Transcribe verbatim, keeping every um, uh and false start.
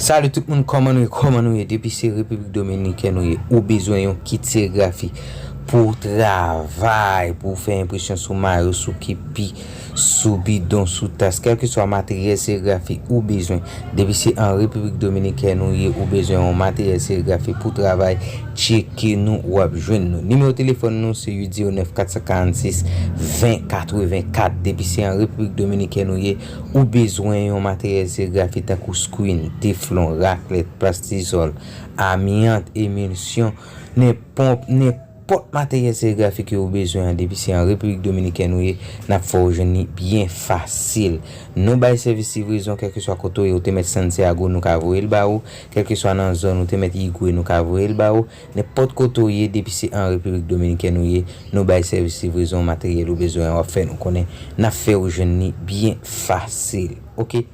Salut tout moun, kòman nou ye? Kòman nou ye? Depi se Repiblik Dominikèn ou ye, ou bezwen yon kit serigrafi pou travay, pou w fè enpresyon sou mayo, sou kepi, sou bidon, sou tas, kèlkeswa materyèl serigrafi ou bezwen. Depi se an Repiblik Dominikèn ou ye, ou bezwen yon materyèl serigrafi pou travay, tcheke nou, w ap jwenn nou. Nimewo telefòn nou se uit zewo nèf kat san karannsis ven katrevenkat. Depi se an Repiblik Dominikèn ou ye, ou bezwen yon materyèl serigrafi tankou screen, teflon, raklèt, plastizòl, amyant, emilsyon, nenpòt, nenpòt materyèl serigrafi ke ou bezwen an, depi se an Repiblik Dominikèn ou ye, n ap fè w jwenn li byen fasil. Nou bay sèvis livrezon, kèlkeswa kote w ye, ou te mèt Santiago, nou ka voye l ba ou, kèlkeswa nan zòn ou te mèt Higüey, nou ka voye l ba ou, nenpòt kote w ye, depi se an Repiblik Dominikèn ou ye, nou bay sèvis livrezon, materyèl ou bezwen an, w ap fè nou konnen, n ap fè w jwenn li byen fasil, oke?